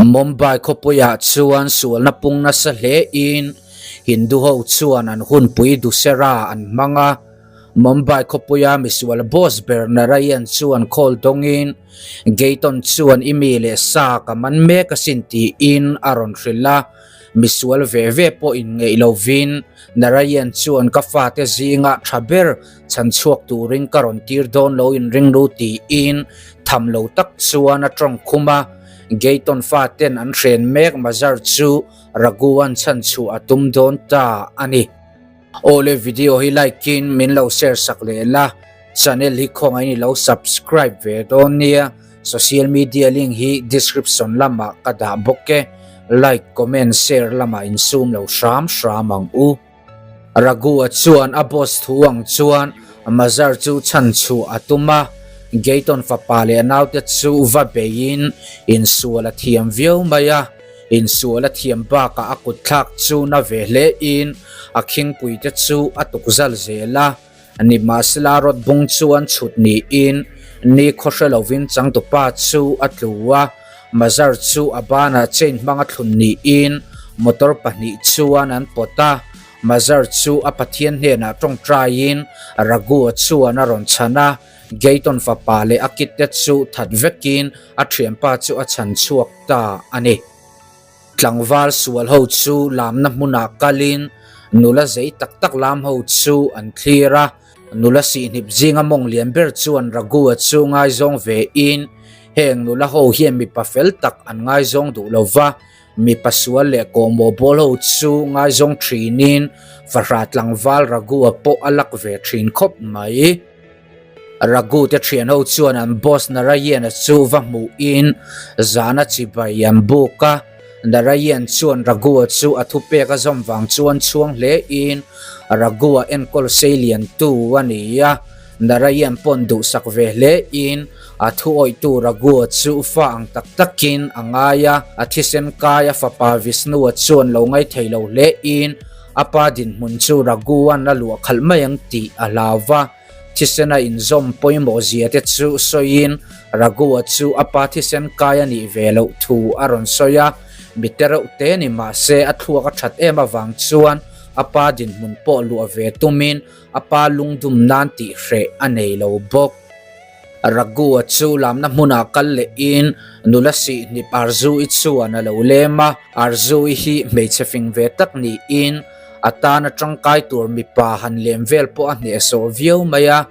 Mumbai khawpuiah chuan sualna pung nasa hlein Hindu ho chuan an hunpui Dussehra an hmang a. Mumbai khawpuia misual boss ber Narayan chuan call dawngin Gayton chuan i mi leh sa ka man mek asin tiin a rawn hrilh a. Misual ve ve pawh inngeih lovin Narayan chuan ka fate zinga tha ber chhan chhuak turin ka rawn tir dawn lo inring ru tiin tham lo tak chuan a tawng khum a. Gayton faten an hren mek Mazar chu Raghu-a'n chhan chhuah a tum dawn ta a ni. Awle video hi like in min lo share sak leh la, channel hi khawngaih in i lo subscribe ve dawn nia, social media link hi description lamah ka dah bawk e, like comment share lamah in sum lo hram hram ang u. Raghu-a chuan a boss thu ang chuan Mazar chu chhan chhuah a tum a, Gayton fapa leh naute chu va beiin insual a thiam viau mai a. Insual a thiam bakah a kutthlak chu na ve hle in a khingpui te chu a tuk zal zel a, nimahsela rawt bung chuan chhut niin ni khaw hre lovin changtupa chu a tlu a, Mazar chu a banah chain hmanga thlun niin motor pahnih chuan an pawt a, Mazar chu a Pathian hnenah tawngtaiin Raghu-a chuan a rawn chhan a. Gayton fapa leh a kit te chu that vekin a thianpa chu a chhan chhuak ta a ni. Tlangval sual ho chu lamna hmunah kalin nula zei tak tak lam ho chu an thlir a, nula sihnip zinga mawng lian ber chuan Raghu-a chu ngaizawng ve in heng nula ho hian mipa fel tak an ngaizawng duh lova, mipa sual leh kawhmawh bawl ho chu ngaizawng thinin fahrah tlangval Raghu-a pawh a lak ve thin khawp mai. Raghu te thian ho chuan an boss Narayan-a chu va hmuhin zana chibai an buk a. Narayan chuan Raghu-a chu a thupek a zawm vang chuan chhuang hlein Raghu-a enkawl seilian tu a ni a. Narayan pawn duhsak ve hlein a thuawihtu Raghu-a chu fa ang tak takin a ngai a. A thisen kai a fapa Vishnu-a chuan lo ngaithei lo hlein A pa dinhmun chu Raghu-a'n a luah khalh mai ang tih a hlau va, thisena inzawm pawimawh zia te chu sawiin Raghu-a chu a pa thisen kai a nih ve loh thu a rawn sawi a, mi te reuh te ni mah se a thluak a that em avang chuan a pa dinhmun pawh luah ve tumin a pa lungdum nan tih hreh a nei lo bawk. Raghu-a chu lamna hmunah kal lehin nula sihnip Arzu-i chuan a lo lem a, Arzu-i hi hmeichhe fing ve tak niin a tana tangkai tur mipa han lem vel pawh a hnehsawh viau mai a,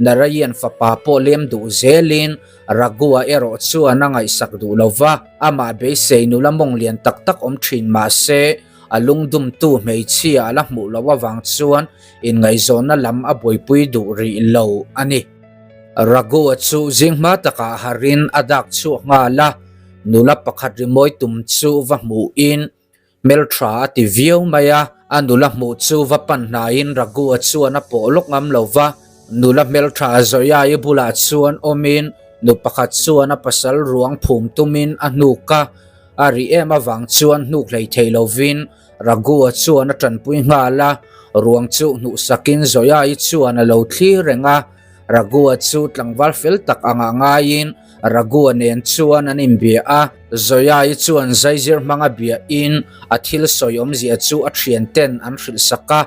Narayan fapa pawh lem duh zelin Raghu-a erawh chuan a ngaihsak duh lo va, amah beisei nula mawng lian tak tak awm thin mah se a lungdumtu hmeichhia a la hmuh loh avang chuan inngaihzawnna lam a buaipui duh rih lo a ni. Raghu-a chu zing hma takah harin a dak chhuak nghal a, nula pakhat rimawi tum chu va hmuhin hmeltha a ti viau mai a, a nula hmuh chu va pan hnaiin Raghu-a chuan a pawh lawk ngam lo va, nula hmeltha Zoya-i bulah chuan awmin nu pakhat chuan a pasal ruang phum tumin a hnuk a, a ri em avang chuan hnuk hlei thei lovin Raghu-a chuan a tanpui nghal a, ruang chu hnuhsakin Zoya-i chuan a lo thlir reng a. Raghu-a chu tlangval fel tak angah ngaiin Raghu-a nen chuan an inbia a. Zoya-i chuan zaizir hmanga biahin a thil sawi awmzia chu a thianten an hrilhsak a.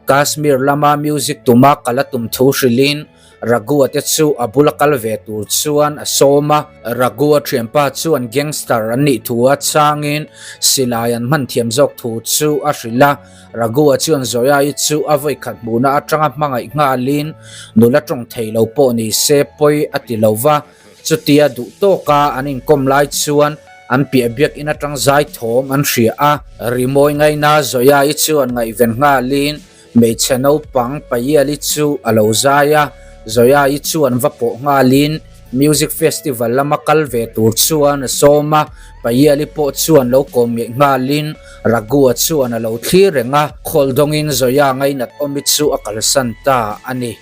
Kashmir lama music tuma kal a tum thu hrilhin Raghu-a te chu a bula kal ve tur chuan a sawm a. Raghu-a thianpa chuan gangster an nih thu a changin silai an hman thiam zawk thu chu a hrilh a. Raghu-a chuan Zoya-i chu a vawikhat hmuhna atanga hmangaih nghalin nula tawng thei lo pawh ni se pawi a ti lo va. Chutia duh tawka an inkawm lai chuan an piah biakin atang zai thawm an hria a. Rimawi ngaina Zoya-i chuan ngaihven nghalin Hmeichhe naupang Payali chu a lo zai a, Zoya-i chuan va pawh nghalin Music Festival lama kal ve tur chuan a sawm a, Payali pawh chuan lo kawm ngeih nghalin Raghu-a chuan a lo thlir reng a, khawl dawngin Zoya ngainat awmi chu a kalsan ta a ni.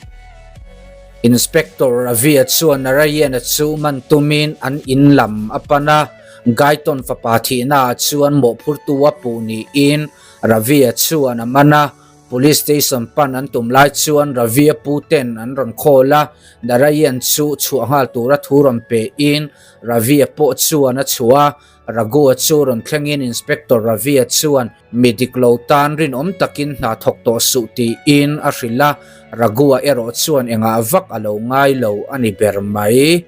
Inspector Ravi-a chuan Narayana chu man tumin an in lam a pan a, Gaiton fapa thihnaah chuan mawhphurtu a puh niin Ravi-a chuan a man a, Police station pan an tum lai chuan Ravi-a pu ten an rawn call a, Narayan chu chhuah nghal tura thu rawn pe in Ravi-a pawh chuan a chhuah a, Raghu-a chu rawn thlengin Inspector Ravi-a chuan mi dik lo tan rinawm takin hna thawk tawh suh tiin a hrilh a, Raghu-a erawh chuan engah vak a lo ngai lo a ni ber mai.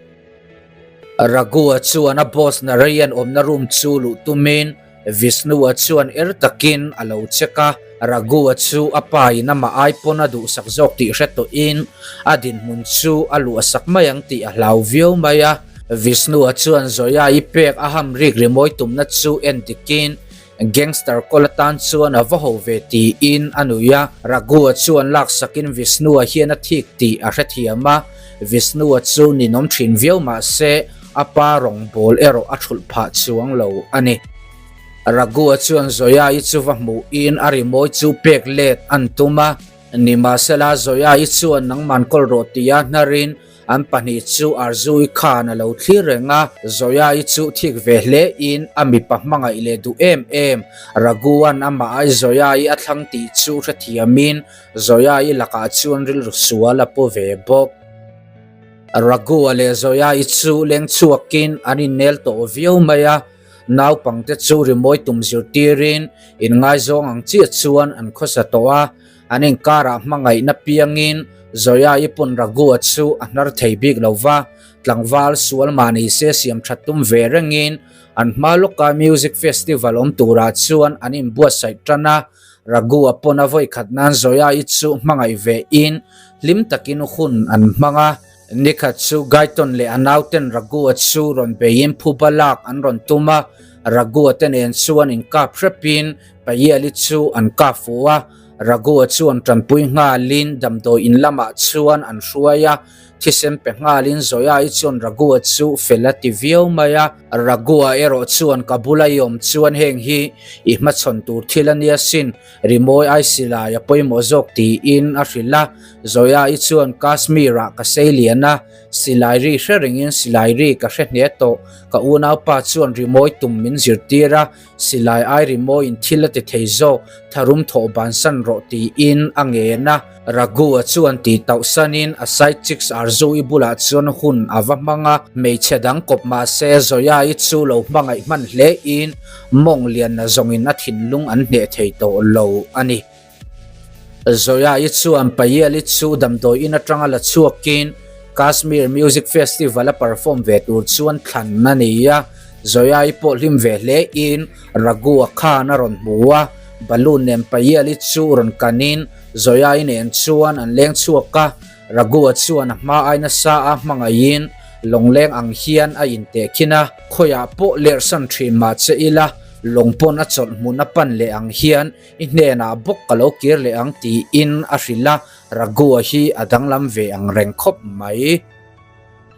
Raghu-a chuan a boss Narayan awmna room chu luh tumin Vishnu-a chuan er takin a lo check a, Raghu-a chu a pa in amah ai pawn a duhsak zawk tih hre tawhin a dinhmun chu a luahsak mai ang tih a hlau viau mai a. Vishnu-a chuan Zoya-i pek a ham rik rimawi tumna chu en dikin gangster kawl atan chuan a va ho ve tiin a nui a. Raghu-a chuan laksakin Vishnu-a hian a thik tih a hrethiam a, Vishnu-a chu ninawm thin viau mah se a pa rawngbawl erawh a thulh phah chuang lo a ni. Raghu-a chuan Zoya-i chu va hmuhin a rimawi chu pek let an tum a, nimahsela Zoya-i chuan nangman kawl rawh tia hnarin an pahnih chu Arzu-i khan a lo thlir reng a, Zoya-i chu thik ve hlein a mipa hmangaih leh duh em em. Raghu-a'n amah ai Zoya-i a thlang tih chu hrethiamin Zoya-i lakah chuan rilru sual a pu ve bawk. Raghu-a leh Zoya-i chu leng chhuakin an innel tawh viau mai a, naupangte chu rimawi tum zirtirin inngaizawng ang chiah chuan an khawsa tawh a, an inkarah hmangaihna piangin Zoya-i pawn Raghu-a chu a hnar thei bik lo va, tlangval sual mahni se siam that tum ve rengin an hma lawka music festival awm turah chuan an inbuatsaih tan a, Raghu-a pawn a vawi khat nan Zoya-i chu hmangaih ve in hlim takin hun an hmang a. Nikhat chu Gaiton leh a nauten Raghu-a chu rawn beiin phuba lak an rawn tum a, Raghu-a te nen chuan inkap hrepin Payali chu an kap fu a, Raghu-a chuan tanpui nghalin damdawi in lamah chuan an hruai a, thisen pe nghalin Zoya-i chuan Raghu-a chu fel a ti viau mai a. Raghu-a erawh chuan ka bula i awm chuan heng hi i hmachhawn tur thil a nia sin, rimawi ai silai a pawimawh zawk tiin a hrilh a. Zoya-i chuan Kashmir-ah ka sei lian a, silai ri hre rengin silai ri ka hre hle tawh, ka unaupa chuan rimawi tum min zirtir a, Silai ai rimawiin thil a ti thei zawk, tharum thawh bansan rawh tiin a ngen a. Raghu-a chuan tih tauh sanin a side chicks Arzu-i bulah chuan hun a va hmang a, hmeichhe dang kawp mah se Zoya-i chu lo hmangaih hman hlein mawng lianna zawngin a thinlung an hneh thei tawh lo a ni. Zoya-i chuan Payal-i chu damdawi in atanga la chhuakin Kashmir Music Festival a perform ve tur chuan thlan a ni a, Zoya-i pawh hlim ve hlein Raghu-a khan a rawn hmu a, balloon nen Payal-i chu rawn kanin Zoya-i nen chuan an leng chhuak a, Raghu-a chuan a hma ai nasa a hmangaihin lawngleng ang hian a intehkhin a, khawiah pawh lerhsan thin mah che ila lawng pawn a chawlh hmun a pan leh ang hian I hnenah bawk ka lo kir leh ang tiin a hrilh a, Raghu-a hi a danglam ve ang reng khawp mai.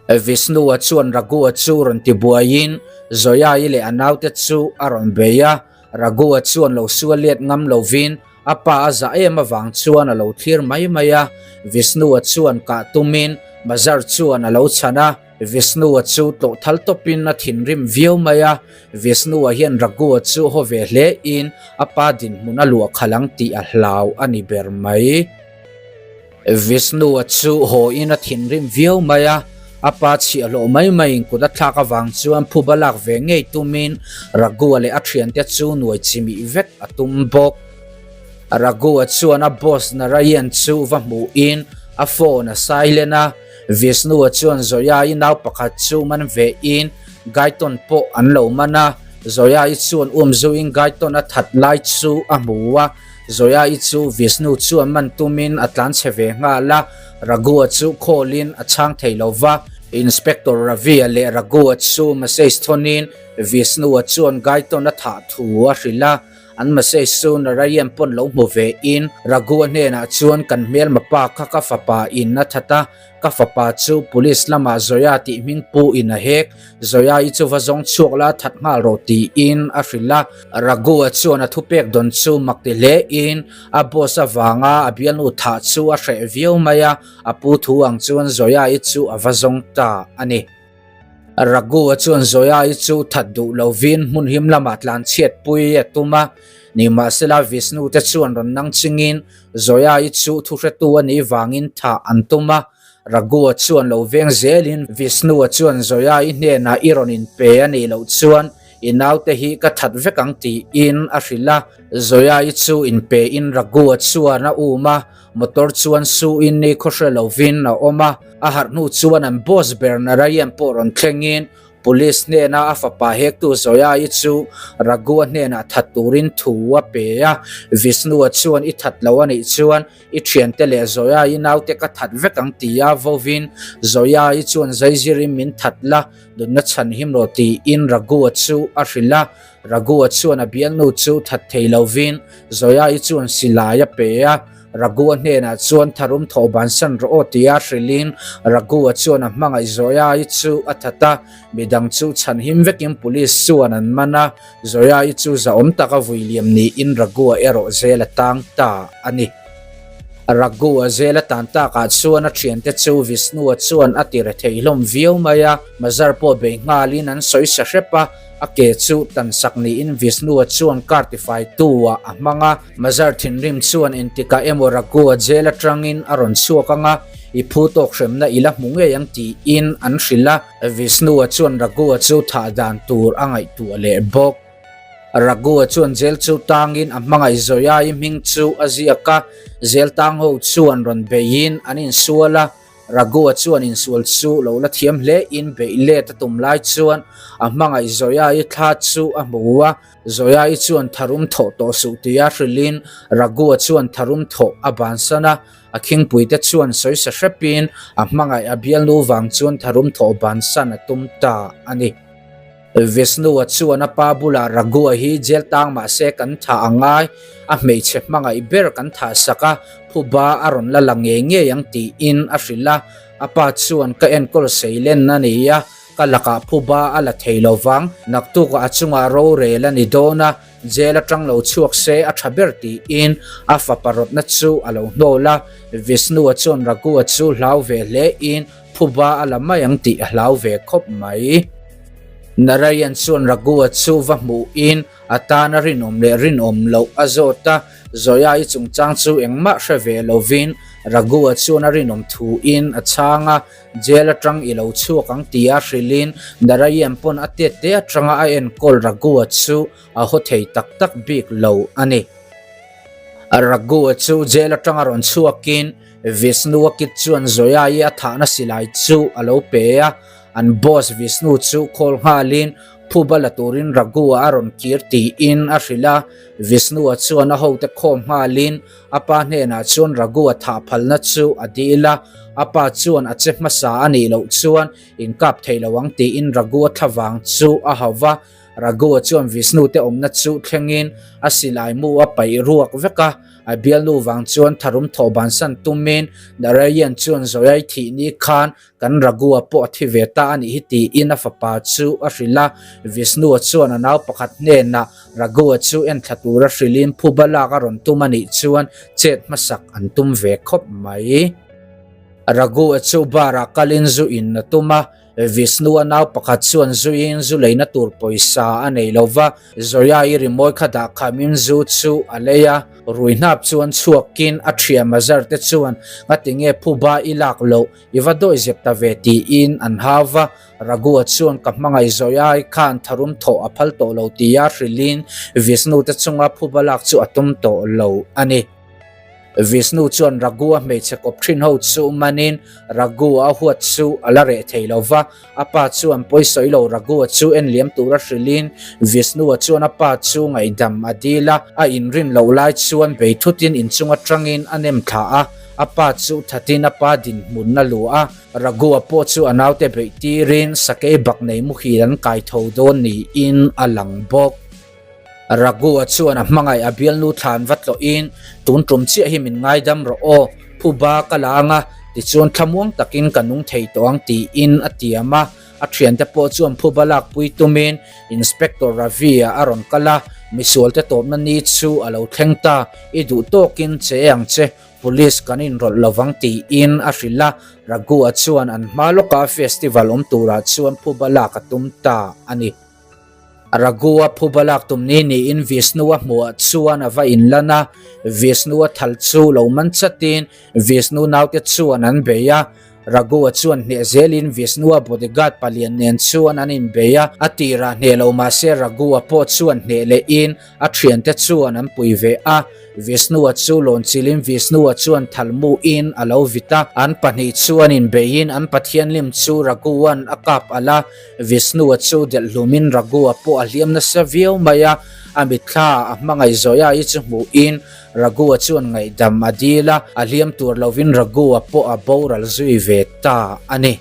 Vishnu-a chuan Raghu-a chu rawn ti buaiin Zoya-i leh a naute chu a rawn bei a, Raghu-a chuan lo sual let ngam lovin a pa a zah em avang chuan a lo thlir mai mai a, Vishnu-a chuan kah tumin Mazar chuan a lo chhan a, Vishnu-a chu tlawh thal tawpin a thinrim viau mai a, Vishnu-a hian Raghu-a chu haw ve hlein a pa dinhmun a luah khalh ang tih a hlau a ni ber mai. Vishnu-a chu hawin a thinrim viau mai a, a pa chhiahhlawh mai maiin kut a thlak avang chuan phuba lak ve ngei tumin Raghu-a leh a thiante chu nuai chimih vek a tum bawk. Raghu-a chuan a boss Narayan chu va hmuhin a phone a silent a, Vishnu-a chuan Zoya-i nau pakhat chu man ve in Gaiton pawh an lo man a, Zoya-i chuan um zuiin Gaiton a that lai chu a hmu a, Zoya-i chu Vishnu chuan man tumin a tlan chhe ve nghal a, Raghu-a chu call-in a chhang thei lo va, Inspector Ravi-a leh Raghu-a chu message thawnin Vishnu-a chuan Gaiton a thah thu a hrilh a, An message chu Narayan pawn lo hmu ve in Raghu-a hnenah chuan kan hmelma pa kha ka fapa in a that a, ka fapa chu police lamah Zoya tih hming pu in a hek, Zoya-i chu va zawng chhuak la that nghal rawh tiin a hrilh a. Raghu-a chuan a thupek dawn chu mak ti hle in a boss avanga a bialnu thah chu a hreh viau mai a, a pu thu ang chuan Zoya-i chu a va zawng ta a ni. Raghu-a chuan Zoya-i chu that duh lovin hmun him lamah tlanchhiat pui a tum a, nimahsela Vishnu te chuan rawn nang chingin Zoya-i chu thuhretu a nih vangin thah an tum a. Raghu-a chuan lo veng zelin Vishnu-a chuan Zoya-i hnenah i rawn inpe a nih loh chuan I naute hi ka that vek ang tiin a hrilh a. Zoya-i chu inpein Raghu-a chuan a um a, motor chuan su-in ni khaw hre lovin a awm a. A harh hnu chuan an boss ber Narayan pawh rawn thlengin Police hnena a fapa hektu Zoya-i chu Raghu-a hnenah that turin thu a pe a. Vishnu-a chuan i that lo a nih chuan i thiante leh Zoya-i naute ka that vek ang tia vovin Zoya-i chuan zaizirin min that la, nunna chhan him rawh tiin Raghu-a chu a hrilh a. Raghu-a chuan a bialnu chu that thei lovin Zoya-i chuan silai a pe a. Raghu-a hnenah chuan tharum thawh bansan rawh aw tia hrilhin Raghu-a chuan a hmangaih Zoya-i chu a that a, midang chu chhan him vekin police chuan an man a, Zoya-i chu zahawm taka vui liam niin Raghu-a erawh zel a tang ta a ni. Raghu-a zel a tan takah chuan a thiante chu Vishnu-a chuan a ti rethei hlawm viau mai a, Mazar pawh bei nghalin an sawi sa hrep a, A ke chu tansak niin Vishnu-a chuan car tifaitu-ah a hmang a. Mazar thinrim chuan engtikah emaw Raghu-a jail atangin a rawn chhuak ang a, i phu tawk hremna i la hmu ngei ang tiin an hrilh a. Vishnu-a chuan Raghu-a chu thah dan tur a ngaihtuah leh bawk. Raghu-a chuan jail chu tangin a hmangaih Zoya-i hming chu a ziak a, jail tang ho chuan rawn beiin an insual a. Raghu-a chuan insual chu lo la thiam hle in beih let a tum lai chuan a hmangaih Zoya-i thla chu a hmu a, Zoya-i chuan tharum thawh tawh suh tia hrilhin Raghu-a chuan tharum thawh a bansan a, a khingpuite chuan sawi sa hrepin a hmangaih a bialnu vang chuan tharum thawh bansan a tum ta a ni. Vishnu-a chuan a pa bulah Raghu-a hi jail tang mah se kan thah a ngai, a hmeichhe hmangaih ber kan thah sak a, phuba a rawn la la ngei ngei ang tiin a hrilh a. A pa chuan ka enkawl seilen a ni a, ka lakah phuba a la thei lo vang, naktukah a chungah rorel a ni dawn a, jail atang lo chhuak se a tha ber tiin a fapa rawtna chu a lo hnawl a. Vishnu-a chuan Raghu-a chu hlau ve hle in Phuba a la mai ang tih a hlau ve khawp mai. Narayan chuan Raghu-a chu va hmuhin a tana rinawm leh rinawm loh a zawt a, Zoya-i chungchang chu engmah hre ve lovin Raghu-a chuan a rinawm thuin a chhang a, jail atang i lo chhuak ang tia hrilhin Narayan pawn a tet te atanga a enkawl Raghu-a chu a haw thei tak tak bik lo a ni. Raghu-a chu jail atanga rawn chhuakin Vishnu-a kit chuan Zoya-i a thahna silai chu a lo pe a, an boss Vishnu chu call nghalin phuba la turin Raghu-a a rawn kir tiin a hrilh a. Vishnu-a chuan a hote khawm nghalin a pa hnenah chuan Raghu-a thah phalna chu a dil a, a pa chuan a che hmasa a nih loh chuan inkap thei lo ang tiin Raghu-a thlavang chu a hau va. Raghu-a chuan Vishnu te awmna chu thlengin a silai mu a paih ruak vek a, a bialnu vang chuan tharum thawh bansan tumin Narayan chuan Zoyai thih ni khan kan Raghu-a pawh a thi ve ta a nih hi tiin a fapa chu a hrilh a, Vishnu-a chuan a nau pakhat hnenah Raghu-a chu enthla tura hrilhin phuba lak a rawn tum a nih chuan chet hmasak an tum ve khawp mai. Raghu-a chu bar-ah kalin zu in a tum a, Vishnu a nau pakhat chuan zuiin zu leina tur pawisa a nei lo va, Zoya-i rimawi kha dah khamin zu chu a lei a, rui hnap chuan chhuakin a thiam a zar te chuan ngatinge phuba i lak loh, i va dawi zep ta ve tiin an hau va, Raghu-a chuan ka hmangaih Zoya-i khan tharum thawh a phal tawh lo tia hrilhin Vishnu te chunga phuba lak chu a tum tawh lo a ni. Vishnu chuan Raghu-a hmeichhe kawp thin ho chu manin Raghu-a huat chu a la reh thei lo va, a pa chuan pawisawi lo Raghu-a chu en liam tura hrilhin Vishnu-a chuan a pa chu ngaihdam a dil a, a inrin loh lai chuan bei thutin inchung atangin a nem thla a, a pa chu thatin a pa dinhmun a luah a, Raghu-a pawh chu a naute beih tirin sakei bak nei muhil an kai tho dawn niin a lang bawk. Raghu-a chuan a hmangaih a bialnu thlan va tlawhin, Tun tum chiah hi min ngaidam rawh aw, phuba ka la ang a, tichuan thlamuang takin ka nung thei tawh ang tiin a tiam a. A thiante pawh chuan phuba lakpui tumin Inspector Ravi-a a rawn kal a, misualte tawpna ni chu a lo thleng ta, i duh tawkin che ang che, Police kan inrawlh lovang tiin a hrilh a, Raghu-a chuan an hma lawka festival awm turah chuan phuba lak a tum ta a ni. Raghu-a phuba lak tum ni niin Vishnu-a hmuhah chuan a va inlan a, Vishnu-a thal chu lo man chatin Vishnu naute chuan an bei a. Raghu-a chuan hneh zelin Vishnu-a bodyguard palian nen chuan an inbei a, a tirah hneh lo mahse Raghu-a pawh chuan hneh lehin a thiante chuan an pui ve a. Vishnu-a chu lawn chilin Vishnu-a chuan thalmuin a lo vit a, an pahnih chuan inbeiin an pathian lim chu Raghu-a'n a kap alh a, Vishnu-a chu delh hlumin Raghu-a pawh a hliam nasa viau mai a, a mitthla a hmangaih Zoya-i chu hmuhin Raghu-a chuan ngaihdam a dil a, a hliam tur lovin Raghu-a pawh a boral zui ve ta a ni.